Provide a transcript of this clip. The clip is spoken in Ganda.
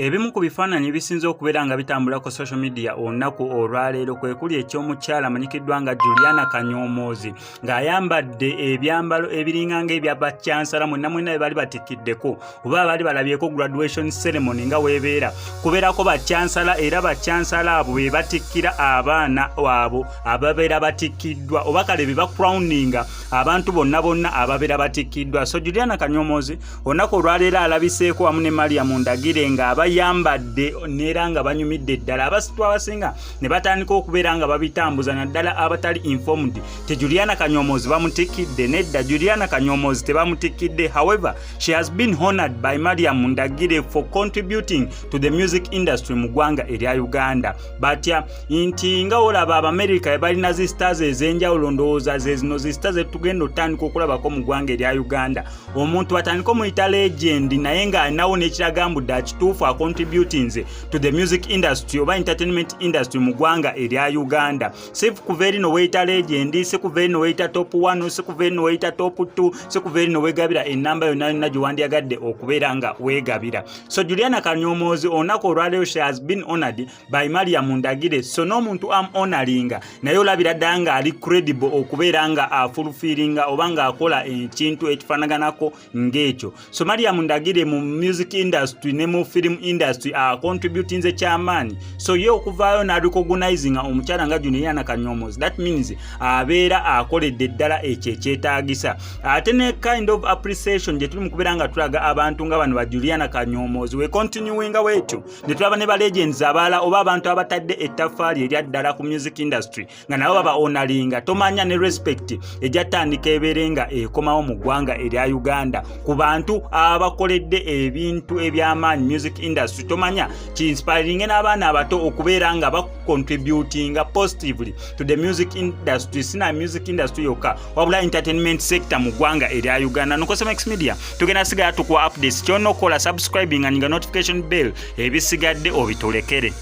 Ebimu ku bifaananyi ebisinze okubeera nga bitambula ku social media olunaku olwaleero kwe kuli eky'omukyala amanyikiddwa nga Juliana Kanyoomoozi ng'ayambadde ebyambalo ebiringa ng'ebya baccansala mwenna mwenna bye bali batikkiddeko oba abaali balabyeko graduation ceremony nga weebeera kubeerako baccansala, era baccansala abo be batikkira abaana abo ababeera batikkiddwa oba kale be bacrowninga abantu bonna bonna ababeera batikkiddwa. So Juliana Kanyoomoozi olunaku olwaleero alabiseeko wamu ne Mariam Ndagire ng'abayambadde neera nga banyumidde ddala. Abasitu abasinga ne batandika okubeera nga babitambuza, naddala abatali informed te Juliana Kanyomozi bamutikkidde. Nedda, Juliana Kanyomozi tebamutikkidde. However, she has been honored by Mariam Ndagire for contributing to the music industry mu ggwanga erya Uganda. Batya nti nga olaba Abamerika balina zi stars ez'enjawulo, ndowooza ze zino zi stars zetugenda otandika okulabako mu ggwanga erya Uganda. Omuntu atandika omuyita legend naye ng'alinawo n'ekiraga mbu dda kituufu acontributinze to the music industry oba entertainment industry mu ggwanga erya Uganda. Si kuva eri noweeyita legend, si kuva eri noweeyita top 1, si kuva eri noweeyita top 2, si kuva eri noweegabira enamba yonna yonna gye wandyagadde okubeera nga weegabira. So Juliana Kanyomozi olunaku olwaleero she has been honored by Mariam Ndagire. So n'omuntu am honoringa naye olabira ddala ng'ali credible okubeera nga afulfiringa oba ng'akola ekintu ekifaanaganako ng'ekyo. So Mariam Ndagire mu music industry ne mu film industry acontributinze kyamaanyi. So ye okuvaayo n'arecognizinga omukyala nga Juliana Kanyomozi, that means abeera akoledde ddala ekyo ekyetaagisa. Ate ne kind of appreciation gye tuli mu kubeera nga tulaga abantu nga bano ba Juliana Kanyomozi, we continuinga bwetyo ne tulaba ne ba legends abalala oba abantu abatadde ettaffaali erya ddala ku music industry nga nabo baba honoringa, tomanya ne respect ejatandika ebeere nga ekomawo mu ggwanga erya Uganda ku bantu abakoledde ebintu eby'amaanyi music industry. Tomanya kiinspiringe n'abaana abato okubeera nga bacontributinga positively to the music industry, sina music industry yokka wabula entertainment sector mu ggwanga erya Uganda. Nokosemax Media tugenda sigala tukuwa updates. Kyonna okukola, subscribing and notification bell, ebisigadde obitolekere.